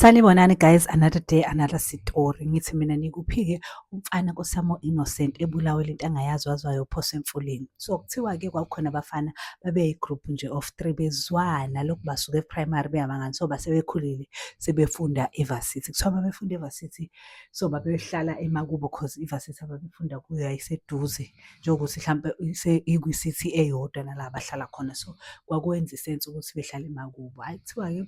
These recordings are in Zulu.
Sanibonani guys, another day, another story. Ngithi mina nikuphi-ke umfana Nkosi yami o-innocent ebulawe into angayazi waze wayophoswa emfuleni. So kuthiwa-ke kwakukhona abafana babeyi-group nje of three bezwana lokhu basuka e-primary beyabangani, so basebekhulile sebefunda e-varsity. Kuthiwa babefunda e-varsity, so babehlala emakubo cause i-varsity ababefunda kuyo yayiseduze njengokuthi hlampe ikwi-city eyodwa nala abahlala khona, so kwakwenza i-sense ukuthi behlale emakubo. Hhayi, kuthiwa-ke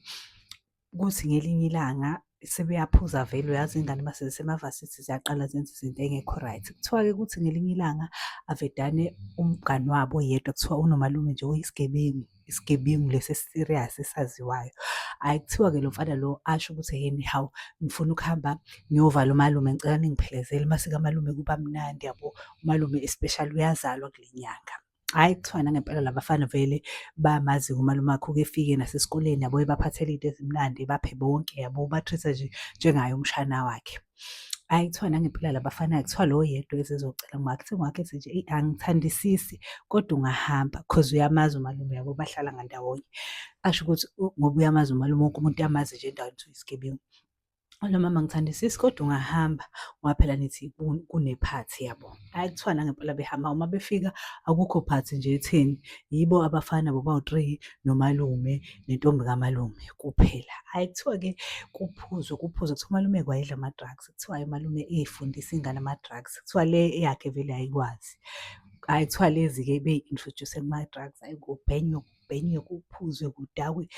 kuthi ngelinye ilanga sebeyaphuza vele, uyazi iy'ngane mase zisema-varsity ziyaqala zenze izinto ey'ngekho right. Kuthiwa-ke kuthi ngelinye ilanga avedane umngani wabo oyedwa, kuthiwa unomalume nje oyisigebengu, isigebengu lesi esi-serious esaziwayo. Hhayi, kuthiwa-ke lo mfana lo asho ukuthi yena, hawu, ngifuna ukuhamba ngiyovala umalume, ngicela ningiphelezele mase kamalume kuba mnandi yabo, umalume especially uyazalwa kule nyanga. Hhayi, kuthiwa nangempela la bafana vele bamazi-ke umalume wakhe, uke efike nasesikoleni yabo, ebaphathela iy'nto ezimnandi, ebaphe bonke yabo, uba-treat-a nje njengaye umshana wakhe. Hhayi, kuthiwa nangempela la bafana, kuthiwa lo oyedwa ezezocela kumakhe, kuthiwa umakhe ethi nje eyi angithandisisi kodwa ungahamba cause uyamazi umalume yabo, bahlala ngandawonye. Asho ukuthi ngoba uyamazi umalume, wonke umuntu uyamazi nje endaweni ukuthi uyisigebengu. Lo mama angithandisisi kodwa ungahamba ngoba phela nithi kunephathi yabo. Hhayi, kuthiwa nangempela behamba, uma befika akukho phathi nje etheni, yibo abafana bobawu-three nomalume nentombi kamalume kuphela. Hhayi, kuthiwa-ke kuphuzwe kuphuzwe, kuthiwa umalume wayedla ama-drugs, kuthiwa hhayi umalume ey'fundisa iy'ngane ama-drugs, kuthiwa le eyakhe vele ayikwazi. Hhayi, kuthiwa lezi-ke beyi-introduce kuma-drugs, hhayi kubhenywe kubhenywe kuphuzwe kudakwe,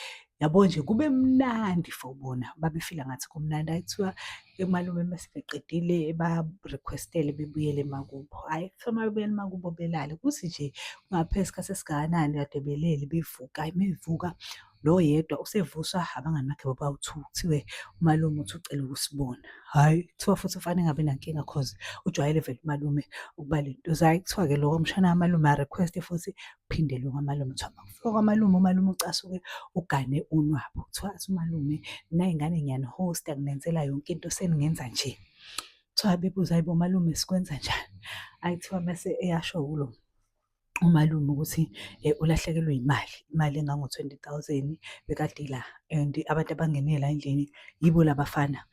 yabo nje kube mnandi for bona, babefila ngathi kumnandi. Hhayi, kuthiwa umalume mese beqedile ba-request-ele bebuyele emakubo. Hhayi, kuthiwa uma bebuyela emakubo belale, kuthi nje kungapheli isikhathi esingakanani kade belele bevuka, hhayi mevuka lo oyedwa usevuswa abangani bakhe bobawu-two, kuthiwe umalume uthi ucela ukusibona. Hhayi, kuthiwa futhi umfana engabi nankinga cause ujwayele vele umalume ukuba lentuza. Hhayi, kuthiwa-ke lo mshana kamalume a-request-e futhi kuphinde lo kamalume. Kuthiwa makufika kwamalume, umalume ucasuke ugane unwabu. Kuthiwa athi umalume, nay'ngane ngiyani-host-a nginenzela yonke into seningenza nje. Kuthiwa bebuza, hhayi bo malume sikwenza njani? Hhayi, kuthiwa mase eyasho kulo umalume ukuthi ulahlekelwe imali, imali engango-20 thousand bekade ila and abantu abangene la endlini yibo labafana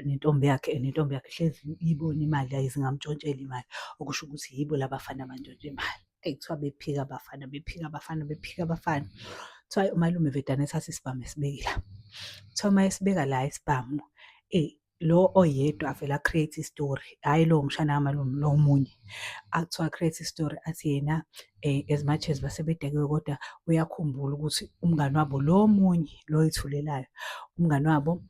nentombi yakhe, and intombi yakhe hlezi iyibona imali ayize ingamtshontshela imali, okusho ukuthi yibo labafana abantshontsha imali. Eyi, kuthiwa bephika abafana, bephika abafana, bephika abafana. Kuthiwa umalume vedane ethatha isibhamu esibeke la. Kuthiwa uma esibeka la isibhamu, eyi lo oyedwa avele a-create i-story, hhayi lowo mshana kamalume, lo omunye. Kuthiwa a-create i-story athi yena as much as basebedakiwe kodwa uyakhumbula ukuthi umngani wabo lo omunye lo oyithulelayo, umngani wabo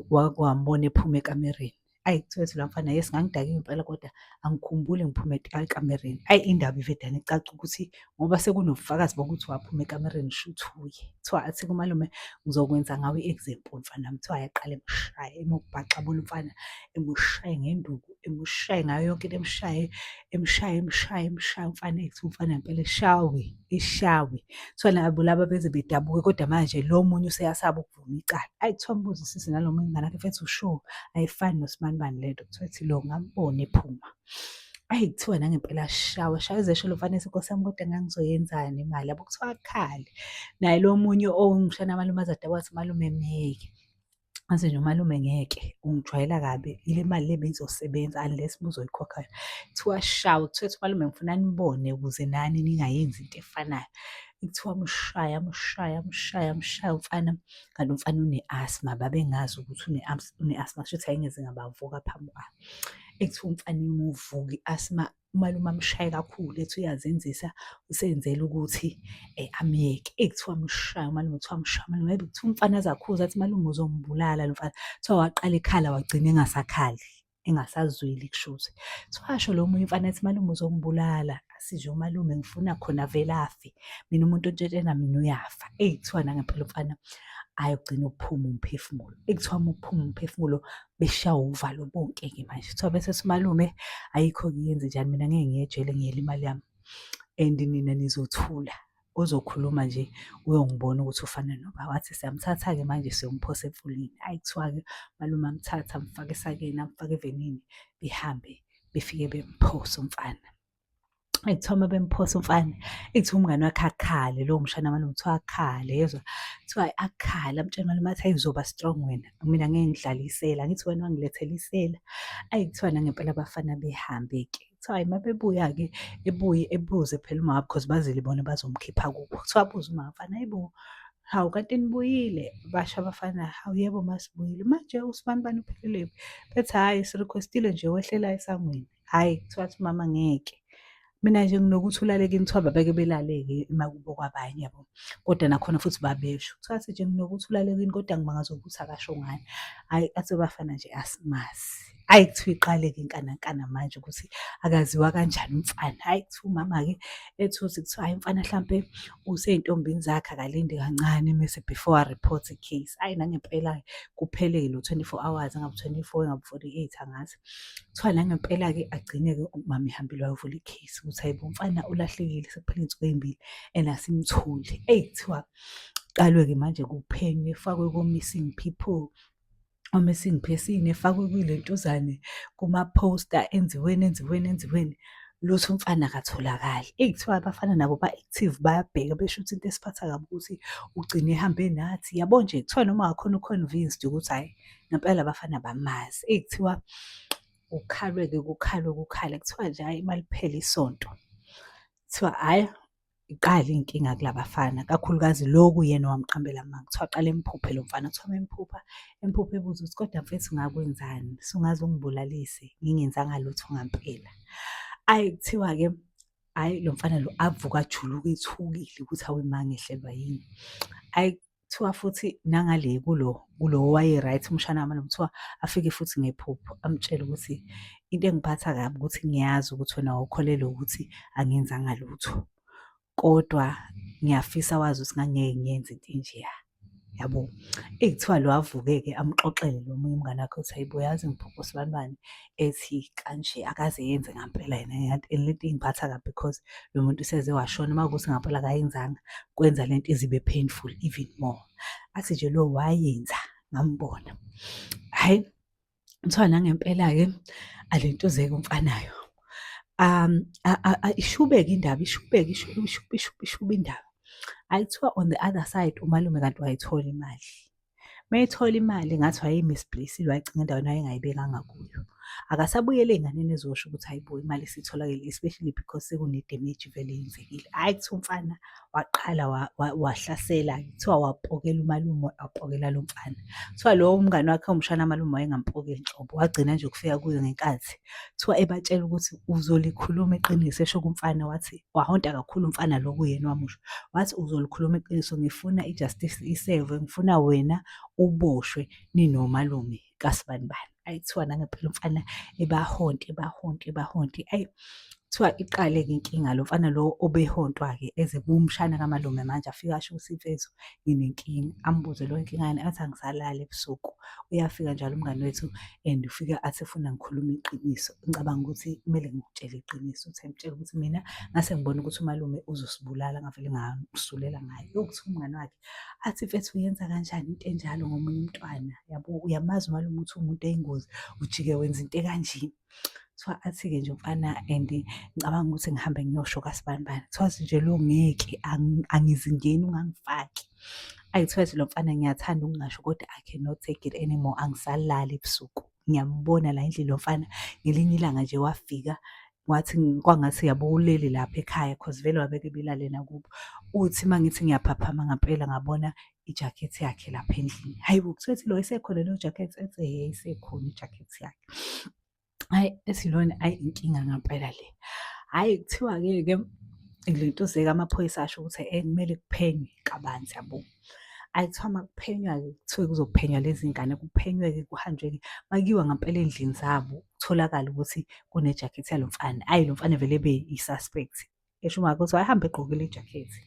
wake wambona ephuma ekamereni. Ayi, kuthiwa ethi lo mfana, yes, ngangidakiwe impela kodwa angikhumbuli ngiphume ekamereni. Ayi, indaba ivedane icace ukuthi ngoba sekunobufakazi bokuthi waphuma ekamereni shuthi uye. Kuthiwa athi kumalume, ngizokwenza ngawe i-example mfana wami. Kuthiwa yaqala emshaya, emubhaxabula umfana, emushaye ngenduku, emushaye ngayo yonke into, emshaye, emshaye, emshaye, emshaye umfana, ethi umfana ngempela eshawe, eshawe. Kuthiwa nabo laba beze bedabuke kodwa manje lo omunye useyasaba ukuvuma icala. Ayi, kuthiwa mbuzisise nalo munye umngani wakhe, mfethu sure ayifani nosibanibani lento. Kuthiwa ethi lo ngambona ephuma. Ayi, kuthiwa nangempela ashawe, ashawe eze esho lo mfana ethi Nkosi yami kodwa ngangizoyenzani imali yabo. Kuthiwa akhale. Naye lo omunye owumshana kamalume aze adabuke athi malume myeke. Athi nje umalume ngeke ungijwayela kabi, ile mali le beyizosebenza unless ubuzoyikhokha. Kuthiwa ashawe, kuthiwa ethi umalume ngifuna nibone ukuze nani ningayenzi into efanayo. Kuthiwa amshaye, amshaye, amshaye, amshaye umfana, kanti umfana une-asthma, babengazi ukuthi une-asthma, kushuthi yayingeze ngabavuka phambi kwabo. Ekuthiwa umfana imuvuka i-asthma, umalume amshaye kakhulu ethi uyazenzisa usenzela ukuthi amyeke. Eyi, kuthiwa amshaye umalume, kuthiwa amshaye umalume, kuthiwa umfana aze akhuze athi malume uzombulala lo mfana. Kuthiwa waqala ekhala wagcina engasakhali, engasazweli kushuthi. Kuthiwa washo lo omunye umfana ethi malume uzombulala, athi nje umalume ngifuna khona vele afe, mina umuntu ontshentshena mina uyafa. Eyi, kuthiwa nangempela umfana ayogcina ukuphuma umphefumulo. Eyi, kuthiwa uma uphuma umphefumulo beshawa uvalo bonke-ke manje. Kuthiwa bese ethi umalume ayikho-ke yenzenjani, mina ngeke ngiye ejele ngiyele imali yami and nina nizothula. Ozokhuluma nje uyongibona ukuthi ufana noba. Wathi siyamthatha-ke manje siyomphosa emfuleni. Hhayi, kuthiwa-ke umalume amthathe amfake esakeni, amfake evenini, behambe befike bemphosa umfana. Kuthiwa uma bemphosa umfana, kuthiwa umngani wakhe akhale lowo mshana wami kuthiwa akhale yezwa. Kuthiwa hhayi akhale amtshele umalume athi, hhayi uzoba strong wena, mina ngeke ngidlale isela, angithi wena wangilethela isela. Ayi kuthiwa nangempela abafana behambe-ke. Kuthiwa hhayi uma bebuya-ke ebuye ebuze phela umama cause bazile bona bazomkhipha kubo. Kuthiwa abuze umama mfana, hhayi bo, hawu kanti nibuyile? Basho abafana, hawu yebo ma sibuyile. Manje usibanibani uphelelephi? Bethi hhayi si-request-ile nje wehlela esangweni. Hhayi kuthiwa athi umama ngeke. Mina nje nginokuthi ulale kini kuthiwa babeke belale-ke emakubo kwabanye yabo. Kodwa nakhona futhi babesho. Kuthiwa athi nje nginokuthi ulale kini kodwa ngimangazwa ukuthi akasho ngani. Hhayi athi abafana nje asimazi. Hhayi kuthiwa iqale-ke inkanankana manje ukuthi akaziwa kanjani umfana. Hhayi kuthiwa umama-ke ethuthi kuthiwa hhayi umfana hlampe usey'ntombini zakhe akalinde kancane mese before a-report i-case. Hhayi nangempela-ke kuphele-ke lo 24 hours, engabe u-24 engabe u-48 angazi. Kuthiwa nangempela-ke agcine-ke umama ehambile wayovula ikhesi ukuthi hhayi bo umfana ulahlekile sekuphele iy'nsuku ey'mbili and asimtholi. Eyi kuthiwa kuqalwe-ke manje kuphenywe kufakwe ko-missing people, o-missing person efakwe kwilentuzane kuma-poster enziweni enziweni enziweni. Lutho umfana akatholakali. Eyi kuthiwa abafana nabo ba-active bayabheka besho ukuthi into esiphatha kabi ukuthi ugcine ehambe nathi. Yabo nje kuthiwa noma ngakhona u-convinced ukuthi hhayi ngempela abafana bamazi. Eyi kuthiwa kukhalwe-ke kukhalwe kukhalwe, kuthiwa nje hhayi uma liphela isonto, kuthiwa hhayi iqale iy'nkinga kula bafana, kakhulukazi lo okuyena owamqambela amanga. Kuthiwa aqale emphuphe lo mfana, kuthiwa uma emphupha, emphupha ebuza ukuthi kodwa mfethu ngakwenzani, sungaze ungibulalise ngingenzanga lutho ngampela. Ayi kuthiwa-ke hhayi lo mfana lo avuke ajuluke ethukile ukuthi hawe ma ngehlelwa yini. Hhayi Kuthiwa futhi nangale kulo kulo owaye-right umshana wami kuthiwa afike futhi ngephupho amtshele ukuthi into engiphatha kabi ukuthi ngiyazi ukuthi wena wawukholelwa ukuthi angenzanga lutho, kodwa ngiyafisa wazi ukuthi ngangingeke ngiyenze into enjeya, yabo. Eyi kuthiwa lo avuke-ke amxoxele lo munye umngani wakhe ukuthi hhayi bo yazi ngiphuphe usibanibani ethi kanje akaze yenze ngampela yena and lento ingiphatha kabi because lo muntu useze washona uma kuwukuthi ngampela akayenzanga kwenza lento izibe painful even more. Athi nje lo wayenza ngambona. Hhayi kuthiwa nangempela-ke alentuzeke umfanayo. Ishubeke indaba ishubeke ishube ishube ishube ishube indaba. Hhayi kuthiwa on the other side umalume kanti wayithola imali. Mayethola imali ngathi wayeyi-misplace-ile wayicinga endaweni ayengayibekanga kuyo. Akasabuyeli ey'nganeni ezosho ukuthi hhayi bo imali isitholakele especially because sekune-damage vele eyenzekile. Hhayi kuthiwa umfana waqala wahlasela-ke, kuthiwa wapokela umalume wapokela lo mfana. Kuthiwa lo mngani wakhe owumshana kamalume wayengampokeli nhlobo, wagcina nje ukufika kuye ngenkathi. Kuthiwa ebatshela ukuthi uzolikhuluma iqiniso esho kumfana wathi wahonta kakhulu umfana lo kuyena owamusho. Wathi uzolikhuluma iqiniso ngifuna i-justice isevwe, ngifuna wena uboshwe ninomalume kasibanibani. Ayi kuthiwa nangempela umfana ebahonte ebahonte ebahonte. Ayi kuthiwa iqale-ke inkinga lo mfana lo obehontwa-ke eze kumshana kamalume manje afike asho ukuthi mfethu nginenkinga. Ambuze lo inkinga yani athi angisalali ebusuku. Uyafika njalo umngani wethu and ufike athi ufuna ngikhulume iqiniso. Ngicabanga ukuthi kumele ngikutshele iqiniso. Uthi emtshela ukuthi mina ngase ngibona ukuthi umalume uzosibulala ngavele ngamsulela ngaye. Yokuthi umngani wakhe athi mfethu uyenza kanjani into enjalo ngomunye umntwana yabo, uyamazi umalume ukuthi uwumuntu oyingozi ujike wenza into ekanje. Kuthiwa athi-ke nje umfana and ngicabanga ukuthi ngihambe ngiyosho kasibanibani. Kuthiwa nje lo ngeke angizingeni ungangifaki. Ayi kuthiwa nje lo mfana ngiyathanda ukungasho kodwa I cannot take it anymore, angisalali ebusuku. Ngiyambona la endlini lo mfana ngelinye ilanga nje wafika wathi kwangathi yabo ulele lapha ekhaya cause vele wabeke belale nakubo. Uthi uma ngithi ngiyaphaphama ngampela ngabona ijakhethi yakhe lapha endlini. Hayi bo, kuthiwa ethi lo isekhona leyo jakhethi, ethi hhe isekhona ijakhethi yakhe. Hhayi ethi lona hhayi inkinga ngampela le. Hhayi kuthiwa-ke ke lentuzeka amaphoyisa asho ukuthi kumele kuphenywe kabanzi yabo. Hhayi kuthiwa uma kuphenywa-ke kuthiwe kuzophenywa lezi ngane kuphenywe-ke kuhanjwe-ke makuyiwa ngampela ey'ndlini zabo kutholakale ukuthi kunejakhethi yalo mfana. Hhayi lo mfana vele ebe i-suspect. Esho umama ukuthi wayehambe egqokile ijakhethi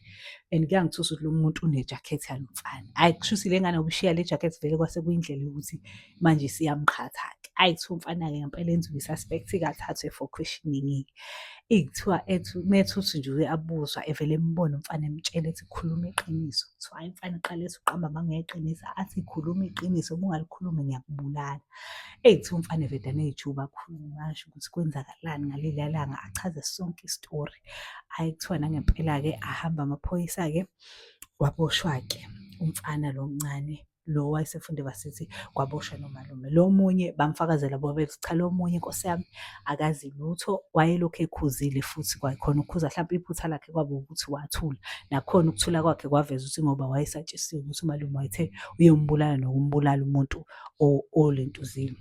and kuyangithusa ukuthi lo muntu unejakhethi yalo mfana. Hhayi kusho ukuthi le ngane ubushiya le jakhethi vele kwase kuyindlela yokuthi manje siyamqhatha-ke. Hhayi kuthiwa umfana-ke ngempela enziwe i-suspect-ke athathwe for questioning-ke. Eyi kuthiwa ethi uma ethi nje uyabuzwa evele embona umfana emtshela ethi khuluma iqiniso. Kuthiwa hhayi umfana uqale ethi uqamba amanga uyayiqinisa, athi khuluma iqiniso uma ungalikhulumi ngiyakubulala. Eyi kuthiwa umfana evedane ey'juba akhulume asho ukuthi kwenzakalani ngaleliya langa achaze sonke isitori. Hhayi kuthiwa nangempela-ke ahamba amaphoyisa-ke waboshwa-ke umfana lo omncane lo owayesefunda e-varsity kwaboshwa nomalume. Lo omunye bamfakazela bobabili ukuthi cha lo omunye nkosi yami akazi lutho, wayelokhu ekhuzile futhi kwakhona ukukhuza hlampe iphutha lakhe kwaba ukuthi wathula. Nakhona ukuthula kwakhe kwaveza ukuthi ngoba wayesatshisiwe ukuthi umalume wayethe uyombulala nokumbulala umuntu olentuzile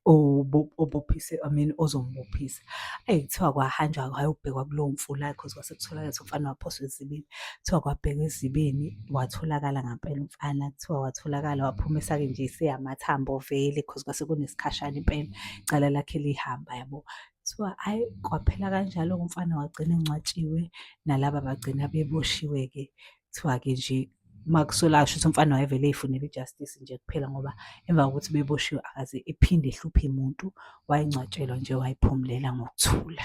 obophise, I mean ozombophisa. Eyi kuthiwa kwahanjwa kwayobhekwa kulowo mfula cause kwase kutholakala ukuthi umfana waphoswa ezibini. Kuthiwa kwabhekwa ezibini watholakala ngampela umfana, kuthiwa watholakala waphuma esake nje eseyamathambo vele cause kwase kunesikhashana impela icala lakhe lihamba yabo. Kuthiwa hhayi kwaphela kanjalo-ke umfana wagcina engcwatshiwe nalaba bagcina beboshiwe-ke. Kuthiwa-ke nje uma kusolakala shuthi umfana wayevele ey'funela i-justice nje kuphela ngoba emva kokuthi beboshiwe akaze ephinde ehluphe muntu, wayengcwatshelwa nje wayiphumulela ngokuthula.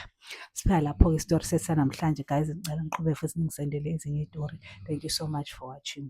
Siphela lapho-ke isitori sethu sanamhlanje guys, ngicela niqhubeke futhi ningisendele ezinye iy'tori. Thank you so much for watching.